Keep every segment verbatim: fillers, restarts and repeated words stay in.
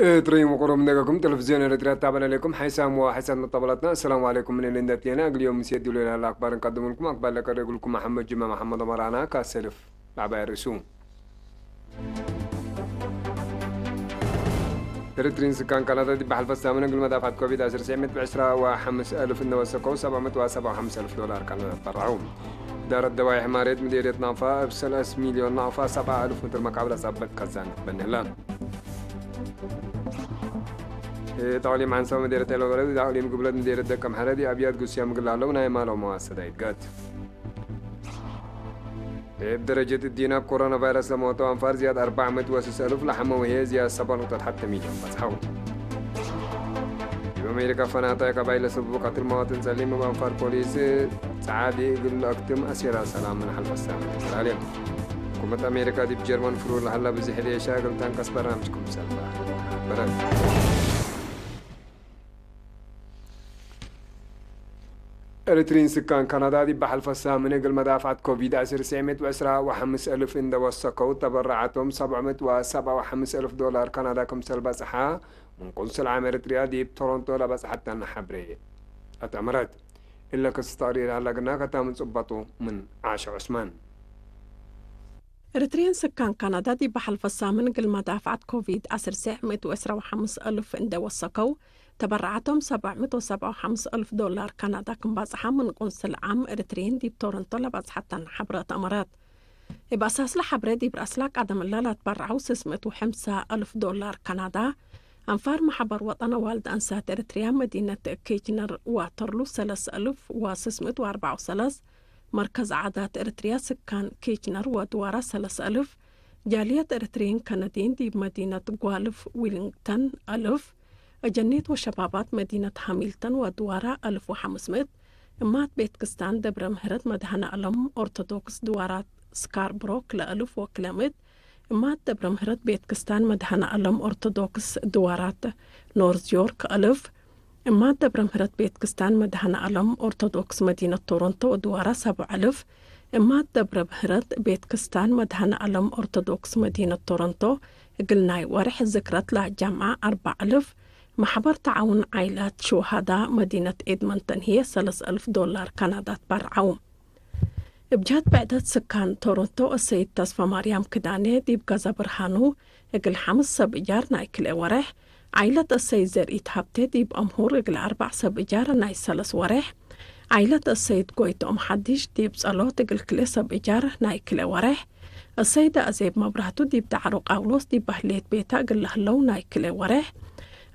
ኤረትርዩም ወቅሩብ እንደገኩም ቴሌቪዝዮን ኤረትርያ ትታበዕ ለሌኩም ሓይሳም ወሓይሳት መጠበላትና። አሰላሙ ዐለይኩም። ምን እሊ እንዴ ትሌነ እግል ዮም ምሴ ዲብሉ ለሀለ አክባር እንቀድምልኩም። አክባር ለቀርእ እግልኩም መሐመድ ጅማ መሐመድ ኦመር አነ። ካሰልፍ ለዐባይ ርእሱ። ኤረትርይን ስካን ካናዳ ዲብ ሐልፈ ሳምን እግል መዳፍዐት ኮቪድ ዐስር ስዕመት ብዕስራ ወሐምስ አልፍ እንደ ወሰከው፣ ሰብዕ ምእት ወሰብዓ ወሐምስ አልፍ ዶላር ካናዳ ተበረዐው። እዳረት ደዋይሕ ማርየት ምዴርየት ናፋ እብ ሰለስ ሚልዮን ናፋ ሰብዓ አልፍ ምትር መካብ ለጸብጥ ከዛን ትበንህ እላ። እት አቅሊም ዐንሰበ ምዴርየት ኤልወረድ፣ እት አቅሊም ግብለት ምዴርየት ደቀምሐረ ዲብ አብያት ግሱያም እግል ሀለው ናይ ማለው መዋሰዳይት ገት። እብ ደረጀት እዲነ፣ እብ ኮሮና ቫይረስ ለሞተው አንፋር ዝያድ አርበዕ ምእት ወስስ አልፍ፣ ለሐመው ህዬ ዝያድ ሰብዓ ነጥበት ሐተ ሚልዮን በጽሐው። እብ አሜሪካ፣ ፈናታይ ቀባይል ለሰብቡ ቀትል መዋጥን ጸሊም እብ አንፋር ፖሊስ ጸዓዲ እግል ለአክትም አሲራ ሰላም ምን ሐልፈ ሳምን ተሰላሌ። ሕኩመት አሜሪካ ዲብ ጀርመን ፍሩር ለሀላ ብዝሕ ዴሻ እግል ተንቀስ በርናምጅ ክምሰል በረት። ኤረትርይን ስካን ካናዳ ዲብ ሐልፈ ሳምን እግል መዳፍዐት ኮቪድ ዐስር ስዕመት ወዕስራ ወሐምስ አልፍ እንደ ወሰከው፣ ተበረዓቶም ሰብዕ ምእት ወሰብዓ ወሐምስ አልፍ ዶላር ካናዳ ክምሰል በጽሐ ምን ቁንስል ዓም ኤረትርያ ዲብ ቶሮንቶ ለበጽሐተን ሐብሬ አትአመረት። እለ ክስ ተቅሪር ሀለ ግና፣ ከታምን ጽበጡ ምን ዓሸ ዑስማን። ኤረትርይን ስካን ካናዳ ዲብ ሐልፈ ሳምን እግል መዳፍዐት ኮቪድ ዐስር ስዕመት ወዕስራ ወሐምስ አልፍ እንደ ወሰከው፣ ተበረዓቶም ሰብዕ ምእት ወሰብዓ ወሐምስ አልፍ ዶላር ካናዳ ክም ባጽሓ ምን ቁንስል ዓም ኤረትርይን ዲብ ቶሮንቶ ለባጽሐተን ሐብረት አመረት። እብ አሳስለ ሐብረ ዲብ ረአስለ ቀደም እለ ለትበረዐው ስስ ምእት ወሐምሳ አልፍ ዶላር ካናዳ፣ አንፋር መሐበር ወጠን አዋልድ አንሳት ኤረትርያ መዲነት ኬችነር ዋተርሉ ሰለስ አልፍ ወስስ ምእት ወአርበዕ ወሰለስ፣ መርከዝ ዓዳት ኤረትርያ ስካን ኬችነር ወድዋራ ሰለስ አልፍ፣ ጃልየት ኤረትርይን ከነድይን ዲብ መዲነት ጓልፍ ዊሊንግተን አልፍ፣ አጀኔት ወሸባባት መዲነት ሃሚልተን ወድዋራ አልፍ ወሐምስ ምእት፣ እማት ቤት ክስታን ደብረ ምህረት መድኃነ አለም ኦርቶዶክስ ድዋራት ስካርብሮ ክልኤ አልፍ ወክልኤ ምእት፣ እማት ደብረ ምህረት ቤት ክስታን መድኃነ አለም ኦርቶዶክስ ድዋራት ኖርዝ ዮርክ አልፍ፣ እማት ደብረ ምህረት ቤት ክስታን መድኃነ አለም ኦርቶዶክስ መዲነት ቶሮንቶ ወድዋራ ሰብዕ አልፍ፣ እማት ደብረ ምህረት ቤት ክስታን መድኃነ አለም ኦርቶዶክስ መዲነት ቶሮንቶ እግል ናይ ወርሕ ዝክረት ለአጃምዐ አርበዕ አልፍ፣ መሕበር ተዓውን ዓይላት ሹሃዳ መዲነት ኤድመንተን ህዬ ሰለስ አልፍ ዶላር ካናዳ ትበርዐው። እብ ጀህት ብዕደት ስካን ቶሮንቶ፣ አሰይድ ተስፈማርያም ክዳኔ ዲብ ገዘ ብርሃኑ እግል ሐምስ ሰብ እጃር ናይ ክልኤ ወሬሕ፣ ዓይለት አሰይድ ዘርኢት ሀብቴ ዲብ አምሁር እግል አርበዕ ሰብ እጃር ናይ ሰለስ ወሬሕ፣ ዓይለት አሰይድ ጎይትኦም ሐዲሽ ዲብ ጸሎት እግል ክልኤ ሰብ እጃር ናይ ክልኤ ወሬሕ፣ አሰይደ አዜብ መብራህቱ ዲብ ዳዕሮ ቃውሎስ ዲብ በህሌት ቤታ እግል ለህለው ናይ ክልኤ ወሬሕ፣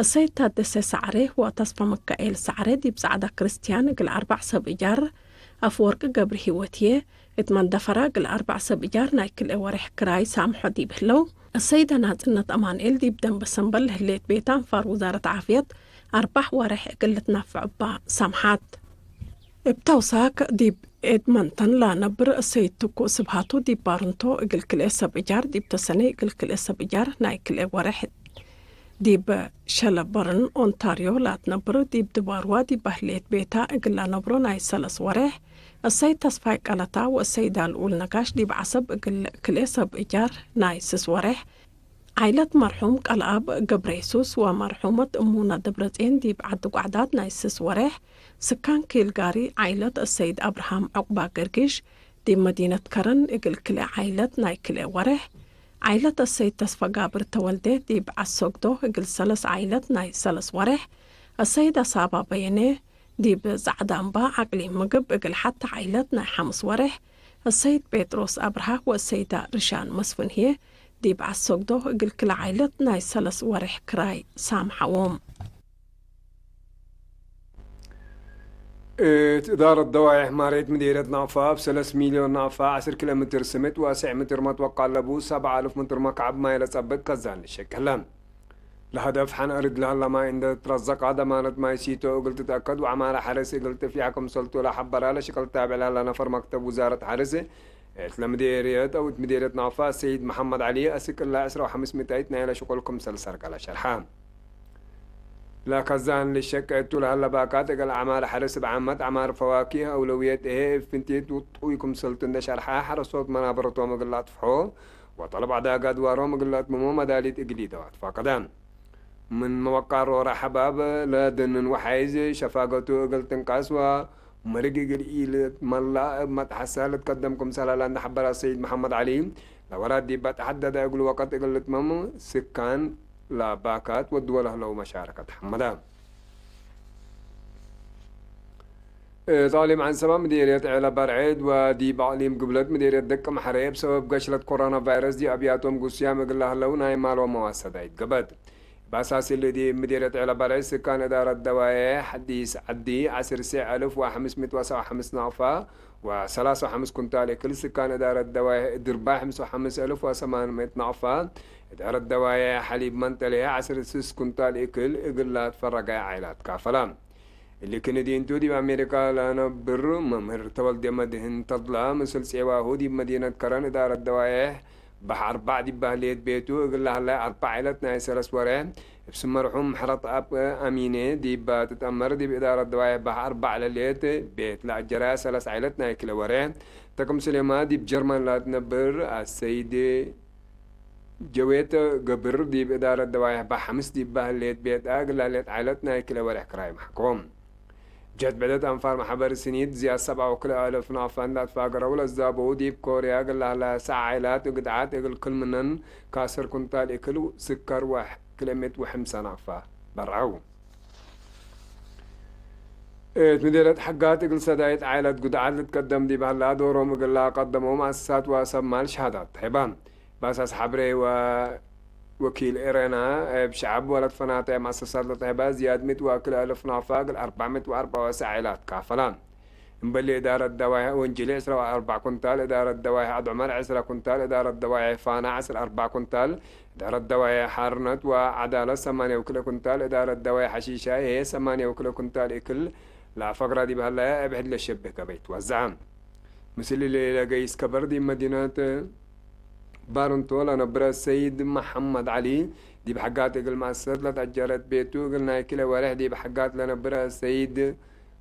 አሰይድ ታደሰ ሰዕሬ ወተስፋ ምካኤል ሰዕሬ ዲብ ጸዕዳ ክርስትያን እግል አርበዕ ሰብ እጃር፣ አፍወርቅ ገብረሂወት ህዬ እት መንደፈራ እግል አርበዕ ሰብ እጃር ናይ ክልኤ ወሬሕ ክራይ ሳምሖ ዲብ ህለው፣ አሰይደ ናጽነት አማንኤል ዲብ ደንበ ሰምበል ለህሌት ቤታ አንፋር ውዛረት ዓፍየት አርባሕ ወሬሕ እግል ልትናፈዕ እባ ሳምሓት። እብ ተውሳክ፣ ዲብ ኤድመንተን ለነብር አሰይድ ትኩእ ስብሃቱ ዲብ ባርንቶ እግል ክልኤ ሰብ እጃር፣ ዲብ ተሰኔ እግል ክልኤ ሰብ እጃር ናይ ክልኤ ወሬሕ ዲብ ሸለበርን ኦንታርዮ ለትነብር፣ ዲብ ድባርዋ ዲብ በህሌት ቤታ እግል ለነብሮ ናይ ሰለስ ወሬሕ፣ አሰይድ ተስፋይ ቀለታ ወአሰይድ አልኡል ነጋሽ ዲብ ዐሰብ እግል ክልኤ ሰብ እጃር ናይ ስስ ወሬሕ፣ ዓይለት መርሑም ቀልአብ ገብረየሱስ ወመርሑመት እሙና ደብረጼን ዲብ ዐዲ ጓዕዳት ናይ ስስ ወሬሕ፣ ስካን ኬልጋሪ ዓይለት አሰይድ አብርሃም ዑቅባ ገርጊሽ ዲብ መዲነት ከረን እግል ክልኤ ዓይለት ናይ ክልኤ ወሬሕ፣ ዓይለት አሰይድ ተስፈጋብር ተወልዴ ዲብ ዐሶግዶ እግል ሰለስ ዓይለት ናይ ሰለስ ወሬሕ፣ አሰይድ አሳባ በየኔ ዲብ ጸዕዳ እምባ አቅሊም ምግብ እግል ሐተ ዓይለት ናይ ሐምስ ወሬሕ፣ አሰይድ ጴጥሮስ አብርሃ ወአሰይዳ ርሻን መስፍን ህዬ ዲብ ዐሶግዶ እግል ክልኤ ዓይለት ናይ ሰለስ ወሬሕ ክራይ ሳምሐዎም። እት እዳረት ደዋይሕ ማርየት ምዴርየት ናፋ፣ እብ ሰለስ ሚልዮን ናፋ ዐስር ኪሎ ሜትር ስምጥ ወአስዕ ሜትር መትወቅ አለቡ፣ ሰብዓ አልፍ ሜትር መክዐብ ማይ ለጸብጥ ከዛን ልሸቅ ህለ። ለሀደፍ ሐን አርድ ለሀለ ማይ እንዴ ትረዘቀ፣ ደማነት ማይ ሲቶ እግል ትትአከድ ወዐማለ ሐርስ እግል ትፍያዕ ክምሰልቱ ለሐበረ ለሽቅል ታብዕ ለሀለ ነፈር መክተብ ውዛረት ሐርስ እት ለምዴርየት አው እት ምዴርየት ናፋ ሰይድ መሐመድ ዐሊ፣ አስክ እለ ዕስራ ወሐምስ ምእታይት ናይለ ሽቁል ክምሰል ሰርቀ ለሸርሐ። ለከዛን ልሸቄ እቱ ለሀለ ባካት እግል ዐማል ሐርስ እብ ዓመት ዐማር ፈዋኪህ አውለውየት እሄ እብ ፍንቲት ውጡይ ክምሰልቱ እንዴ ሸርሐ፣ ሐረሶት መናበረቶም እግል ለአጥፍሖ ወጠለብ ዐዳግ አድዋሮም እግል ለአትምሞ መዳሊት እግል ኢደው አትፋቀደ። ምን መወቃሮ ረሐባብ ለደንን ወሐይዝ ሸፋገቱ እግል ትንቀስ ወመርግ እግል ኢልትመላእ እብ መትሐሰ ልትቀደም ክምሰለ ለእንደ ሐበረ ሰይድ መሐመድ ዐሊ፣ ለወራት ዲብ በትሐደደ እግል ወቀት እግል ልትመም ስካን ለባካት ወድወ ለህለው መሻረከት ሐመደ። እት አቅሊም ዐንሰበ ምዴርየት ዔለ በርዕድ ወዲብ አቅሊም ግብለት ምዴርየት ደቅ መሐሬ እብ ሰበብ ገሽለት ኮሮና ቫይረስ ዲብ አብያቶም ጉስያም እግል ለህለው ናይ ማል ወመዋሰዳይት ገበት። እብ አሳስ እሊ ዲብ ምዴርየት ዔለ በርዕድ ስካን እዳረት ደዋዬሕ ሐዲስ ዐዲ ዐስር ሴዕ አልፍ ወሐምስ ምእት ወሰብዓ ወሐምስ ናቅፋ ወሰላሳ ወሐምስ ኩንታል እክል፣ ስካን እዳረት ደዋዬሕ እድርባይ ሐምስ ወሐምስ አልፍ ወሰማን ምእት ናቅፋ፣ እዳረት ደዋዬሕ ሐሊብ መንጠሌ ዐስር ስስ ኩንታል እክል እግል ለትፈረገ ዓኢላት ካፈላ። እሊ ክንዲ እንቱ፣ ዲብ አሜሪካ ለነብር መምህር ተወልደ መድህን ተድላ፣ ምስል ጼዋሁ ዲብ መዲነት ከረን እዳረት ደዋዬሕ በሕ አርባዕ ዲብ በህሌት ቤቱ እግል ለሀለ አርባዕ ዐለት ናይ ሰለስ ወሬሕ፣ እብ ስም መርሑም ሕረት አብ አሚኔ ዲብ ትትአመር፣ ዲብ እዳረት ደዋዬሕ በሕ አርባዕ ለሌት ቤት ለአጀረ ሰለስ ዐለት ናይ ክለ ወሬሕ፣ ተቅም ስሌማ ዲብ ጀርመን ለትነብር አሰይድ ጀዌት ገብር፣ ዲብ እዳረት ደዋዬሕ በሐምስ ዲብ በህሌት ቤት እግል ለህሌት ዐለት ናይ ክለ ወሬሕ ክራይ መሐከዎም። ጀት ብዕደት አንፋር መሕበር ስኒት ዝያድ ሰብዓ ወክልኤ አልፍ ናቅፋ እንዳ ትፋገረው ለዛበው፣ ዲብ ኮርያ እግል ለህለ ሰዕ ዐይላት ግድዓት እግል ክል ምነን ከዐስር ኩንታል እክል ስከር ወክልኤ ምእት ወሐምሳ ናቅፋ በርዐው። እት ምዴርየት ሐጋት እግል ሰዳይት ዐይላት ጉድዓት ልትቀደም ዲብ ሀላ ዶሮም እግል ለአቀደመው መአሰሳት ወሰብ ማል ሸሃዳት ተህበ። ባሳስ ሐብሬ ወወኪል ኤረና እብ ሸዐብ ወለትፈናተ መአሰሳት ለተህበ ዝያድ ምእት ወክልኤ አልፍ ናፋ እግል አርበዕ ምእት ወአርበዕ ወሰዕ ዐይላት ካፈላ። እምበሊ እዳረት ደዋይሕ ወንጅሊ ዕስራ ወአርበዕ ኩንታል፣ እዳረት ደዋይሕ አድዑመር ዕስራ ኩንታል፣ እዳረት ደዋይሕ ፋና ዐስር አርበዕ ኩንታል፣ እዳረት ደዋይሕ ሓርነት ወዐዳለት ሰማንያ ወክልኤ ኩንታል፣ እዳረት ደዋይሕ ሐሺሻ ህዬ ሰማንያ ወክልኤ ኩንታል እክል ለአፈግራ ዲብ ሀለ እብ ሕድ ለሸብህ ገበይ ትወዘዐ። ምስል እሊ ለገይስ ከበር ዲብ መዲነት ባርንቶ ለነብረ ሰይድ መሐመድ ዐሊ፣ ዲብ ሐጋት እግል መአሰሰት ለተአጀረት ቤቱ እግል ናይ ክለ ወሬሕ ዲብ ሐጋት ለነብረ ሰይድ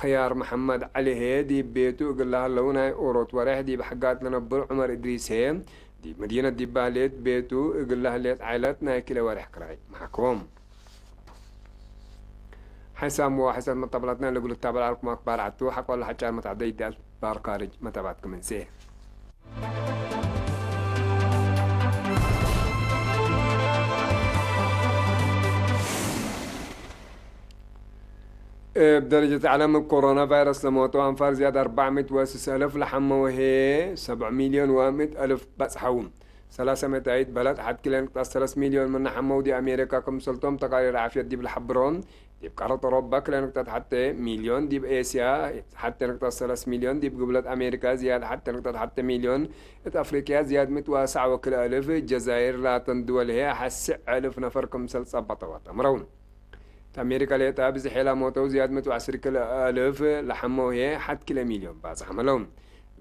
ኸያር መሐመድ ዐሊ ህዬ፣ ዲብ ቤቱ እግል ለሀለው ናይ ኦሮት ወሬሕ ዲብ ሐጋት ለነብር ዑመር እድሪስ ህዬ፣ ዲብ መዲነት ዲብ ባሌት ቤቱ እግል ለህሌት ዐይለት ናይ ክለ ወሬሕ ክራይ መሐከዎም። ሐሳም ወሐሰት መጠብላትና ለእግል ልታበል አልኩም አክባር ዐቱ፣ ሐቆ ለሐጫር መትዐደይ ዲብ አክባር ካርጅ መተባትኩም እንሴ። እብ ደረጀት ዐለም እብ ኮሮና ቫይረስ ለሞተው አንፋር ዝያድ አርበዕ ምእት ወስስ አልፍ ለሐመው ህዬ፣ ሰብዕ ሚልዮን ወምእት አልፍ በጽሐው። ሰላሰ መታይት በለድ ሐድ ክልኤ ንቅጠት ሰለስ ሚልዮን ምነ ሐመው ዲብ አሜሪካ ክምሰልቶም ተቃሪር ዓፍየት ዲብ ለሐብሮ፣ ዲብ ቃረት አውሮፓ ክልኤ ንቅጠት ሐቴ ሚልዮን፣ ዲብ ኤስያ ሐቴ ንቅጠት ሰለስ ሚልዮን፣ ዲብ ግብለት አሜሪካ ዝያድ ሐቴ ንቅጠት ሐቴ ሚልዮን፣ እት አፍሪቅያ ዝያድ ምእት ወሰዕ ወክልኤ አልፍ፣ ጀዛይር ላተን ድወል ህዬ ሐስዕ አልፍ ነፈር ክምሰል ጸበጠወ ተአምረው። እት አሜሪካ ሌጠ ብዝሔ ላሞተው ዝያድ ምእት ወዐስር ክልኤ አልፍ ለሐመው ህዬ ሐድ ክልኤ ሚልዮን ባጽሕ ዐመለው።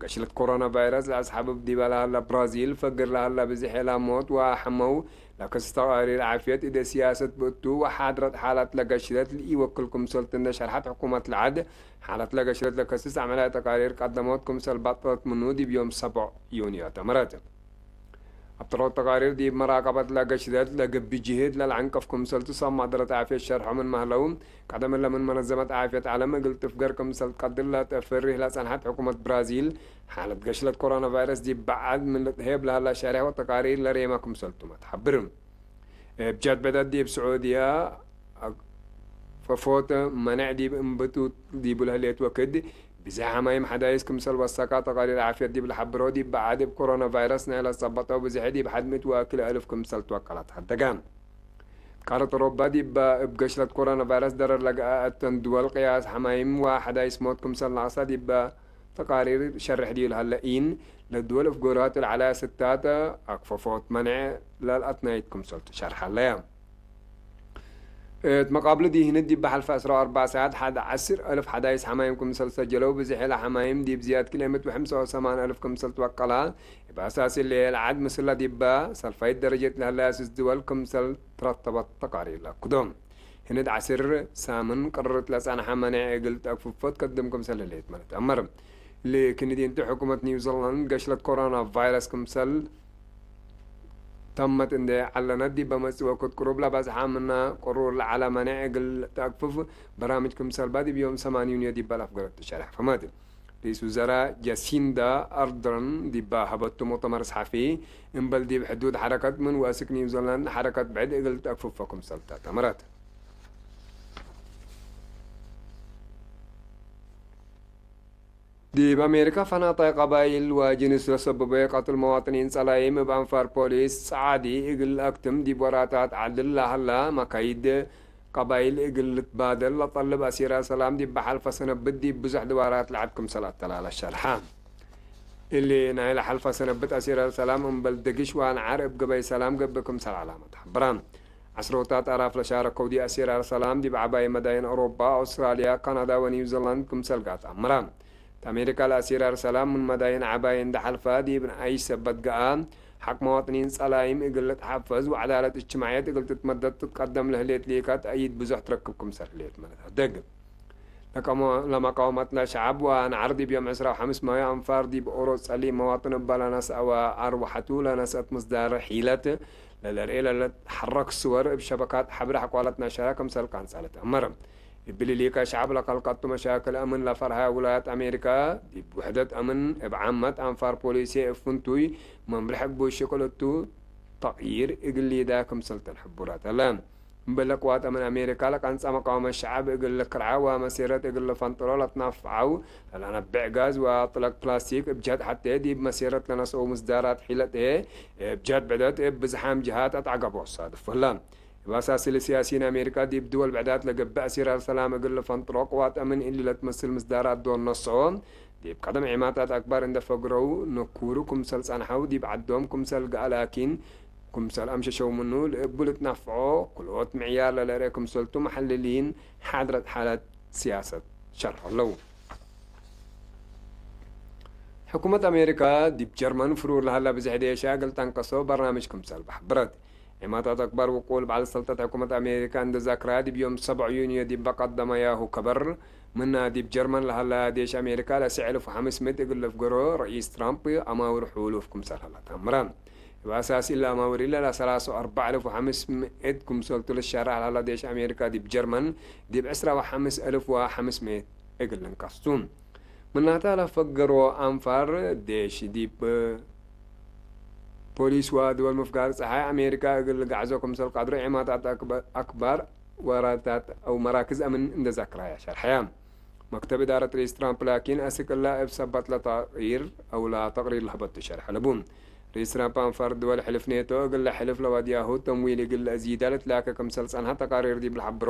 ገሽለት ኮሮና ቫይረስ ለአስሐብብ ዲበ ለሀለ ብራዚል፣ ፈግር ለሀለ ብዝሔ ላሞት ወሐመው ለክስ ተቃሪር ዓፍየት እደ ሲያሰት ብእቱ ወሓድረት ሓላት ለገሽለት ለኢወክል ክምሰልቱ እንደ ሸርሐት ሕኩመት ለዐድ፣ ሓላት ለገሽለት ለከስስ ዐመላየ ተቃሪር ቀደሞት ክምሰል በጥረት ምኑ ዲብ ዮም ሰቦዕ ዩንዮ ተአምረት። አብጠሮት ተቃሪር ዲብ መራቀበት ለገሽለት ለገብእ ጅህድ ለለዐንቀፍ ክምሰልቱ ሰብ ማደረት ዓፍየት ሸርሖ ምንመ ህለው፣ ቀደም እለ ምን መነዘመት ዓፍየት ዐለም እግል ትፍገር ክምሰል ትቀድር ለተፈርህ ለጸንሐት ሕኩመት ብራዚል፣ ሓለት ገሽለት ኮሮና ቫይረስ ዲብ በዐል ምን ልትሄብ ለሀላ ሸሬሕ ወተቃሪር ለሬመ ክምሰልቱመ ተሐብር። እብ ጀት ብዕደት ዲብ ስዑድያ ፈፎት መኔዕ ዲብ እንብቱ ዲቡ ለህሌት ወክድ፣ ብዝሕ ሐማይም ሐዳይስ ክምሰል ወሰካ ተቃሪር ዓፍየት ዲብ ለሐብሮ፣ ዲብ በዐድ እብ ኮሮና ቫይረስ ናይ ለጸበጠው ብዝሕ ዲብ ሐድ ምእት ወክልኤ አልፍ ክምሰል ትወቀለት ሐደገ። ቃረት አውሮፓ ዲብ እብ ገሽለት ኮሮና ቫይረስ ደረር ለገአ እተን ድወል ቅያስ ሐማይም ወሐዳይስ ሞት ክምሰል ነቅሰ ዲብ ተቃሪር ሸርሕ ዲብ ለሀለ ኢን፣ ለድወል እፍ ጎርሃት ለዐለያ ስታት አክፈፎት መኔዕ ለልአትናይት ክምሰልቱ ሸርሕ ሀለየ። እት መቃብሉ ዲህንት ዲብ ሐልፈ ዕስራ ወአርበዕ ሰዓት ሐድ ዐስር አልፍ ሐዳይስ ሐማይም ክምሰል ሰጀለው፣ ብዝሕ ለሐማይም ዲብ ዝያድ ክልኤ ምእት ወሐምሳ ወሰማን አልፍ ክምሰል ትወቀላ። እብ አሳስ እሊ ለዐድ ምስላ ዲባ ሰልፋይት ደረጀት ለሀለያ ስስ ድወል ክምሰል ትረተበት ተቃሪር ለአክዶ። ህንድ ዐስር ሳምን ቅርርት ለጸንሐ መኔዕ እግል ተአክፍፎ ትቀድም ክምሰል ህሌት መለትአመር። ለክንዲ እንቱ ሕኩመት ኒውዚላንድ ገሽለት ኮሮና ቫይረስ ክምሰል ተመት እንዴ ዐለነት፣ ዲበ መጽእ ወክድ ቅሩብ ለበዝሐ ምነ ቅሩር ለዐለ መኔዕ እግል ተአክፍፍ በራምጅ ክምሰል በ ዲብ ዮም ሰማን ዩንዮ ዲበ ለአፍገረቱ ሸርሕ ፈመት። ርኢስ ውዘራ ጃሲንዳ አርደርን ዲበ ሀበቱ ሙእተመር ሰሐፊ፣ እምበል ዲብ ሕዱድ ሐረከት ምን ወአስክ ኒውዚላንድ ሐረከት ብዕድ እግል ተአክፍፎ ክምሰል ተአተመረት። ዲብ አሜሪካ ፈናጣይ ቀባይል ወጅንስ ለሰብበየ ቀትል መዋጥኒን ጸላይም እብ አንፋር ፖሊስ ጸዓዲ እግል አክትም ዲብ ወራታት ዐድል ለሀላ መካይድ ቀባይል እግል ልትባደል ለጠልብ አሲራር ሰላም ዲብ ሐልፈ ሰነብት ዲብ ብዙሕ ድዋራት ለዐድ ክምሰል አተላለ ሸርሐ። እሊ ናይለ ሐልፈ ሰነብት አሲራር ሰላም እምበል ደግሽ ወአንዓር እብ ገበይ ሰላም ገብእ ክምሰል ዐላመት ሐብራ። ዐስሮታት አራፍ ለሻረከው ዲ አሲራር ሰላም ዲብ ዐባይ መዳይን አውሮፓ፣ አውስትራልያ፣ ካናዳ ወኒውዚላንድ ክምሰል ጋት አምራ። እት አሜሪካ ለአሲራር ሰላም ምን መዳይን ዐባይ እንደ ሐልፋ ዲብ ነአይ ሰበት ገአ፣ ሐቅ መዋጥኒን ጸላይም እግል ልትሐፈዝ ወዐዳለት እጅትማዕየት እግል ትትመደድ ትትቀደም ለህሌት ሊከ ተእይድ ብዙሕ ትረክብ ክምሰል ህሌት መለትሀደግ። ለቀሞ-፣ ለመቃወመትነ ሸዐብ ወአንዓር ዲብ ዮም ዕስራ ወሐምስ ማዮ አንፋር ዲብ ኦሮ ጸሊም መዋጥን እበ ለነስአ ወአርወሐቱ ለነስአት ምስዳር ሒለት ለልርኤ ለልትሐረክ ስወር እብ ሸበካት ሐብሬ አቅዋለት ነሸረ ክምሰል ቃንጸለት አመረ። እብሊ ሊከ ሸዐብ ለከልቀቱ መሻክል አምን ለፈርሀ ውላያት አሜሪካ ዲብ ውሕደት አምን እብ ዓመት አንፋር ፖሊሲ እብ ፍንቱይ መምርሕ እግቡይ ሽቅል እቱ ተቅይር እግል ሊዳ ክምሰል ተን ሕቡራት ዐለ። እምበለ ቅዋት አምን አሜሪካ ለቀንጸ መቃወመት ሸዐብ እግል ልክርዐ ወመሲረት እግል ልፈንጥሮ ለትናፍዐው ለለነብዕ ጋዝ ወአጥለቅ ፕላስቲክ እብ ጀህት ሐቴ ዲብ መሲረት ለነስአው ምስዳራት ሒለት እብ ጀህት ብዕደት እብ ብዝሓም ጀሃት አትዐገቦ ሳድፍ ህለ። እብ አሳሲ ለሲያሲን አሜሪካ ዲብ ድወል ብዕዳት ለገብእ አሲራር ሰላም እግል ልፈንጥሮ ቅዋት አምን እሊ ለትመስል ምስዳራት ዶል ነስኦ ዲብ ቀደም ዒማታት አክባር እንደ ፈግረው ነኩሩ ክምሰል ጸንሐው ዲብ ዐዶም ክምሰል ገአ ላኪን ክምሰል አምሸሸው ምኑ ለእቡ ልትናፍዖ ክልኦት ምዕያር ለልርኤ ክምሰልቱ መሐልሊን ሓድረት ሓለት ሲያሰት ሸርሖ ለው። ሕኩመት አሜሪካ ዲብ ጀርመን ፍሩር ለሀላ ብዝሕ ዴሻ እግል ተንቀሶ በርናምጅ ክምሰል በሐብረት። ዒማታት አክባር ውቁል በዐል ሰልጠት ሕኩመት አሜሪካ እንደ ዛክራ ዲብ ዮም ሰብዕ ዩንዮ ዲብ በቀደመያሁ ከበር፣ ምና ዲብ ጀርመን ለሀላ ዴሽ አሜሪካ ለስዕ እልፍ ወሐምስ ምእት እግል ልፍገሮ ረኢስ ትራምፕ አማውር ሑሉፍ ክምሰል ሀላ ተአምረ። እብ አሳስ እለ አማውር እለ ለሰላስ ወአርበዕ እልፍ ወሐምስ ምእት ክምሰልቱ ልሻረሕ ለሀላ ዴሽ አሜሪካ ዲብ ጀርመን ዲብ ዕስራ ወሐምስ እልፍ ወሐምስ ምእት እግል ልንቀሱ። ምናተ ለፈገሮ አንፋር ዴሽ ዲብ ፖሊስ ወድወል ምፍጋር ጸሓይ አሜሪካ እግል ልገዕዞ ክምሰል ቀድሮ ዒማታት አክበ-፣ አክባር ወራታት አው መራክዝ አምን እንደ ዛክራያ ሸርሐያ። መክተብ እዳረት ርኢስ ትራምፕ ላኪን አስክ እላ እብ ሰበት ለተቅሪር አው ለተቅሪር ለሀበቱ ሸርሐ ለቡ። ርኢስ ትራምፕ አንፋር ድወል ሕልፍ ኔቶ እግለ ሕልፍ ለወድያሁ ተምዊል እግል ለአዚዳ ልትላከ ክምሰል ጸንሐ ተቃሪር ዲብ ለሐብሮ፣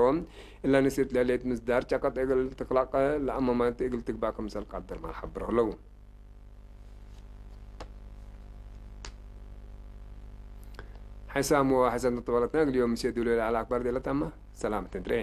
እለ ንስት ለህሌት ምስዳር ጨቀጥ እግል ትክለቅ ለአመመት እግል ትግባእ ክምሰል ቀድር ማል ሐብሮ ህለው። ሕሳም ወሕሰን ተጠበለትና እግል ዮም ምሴ ዱሎ ለአል አክባር ዴለታማ ሰላም ትንትሬ።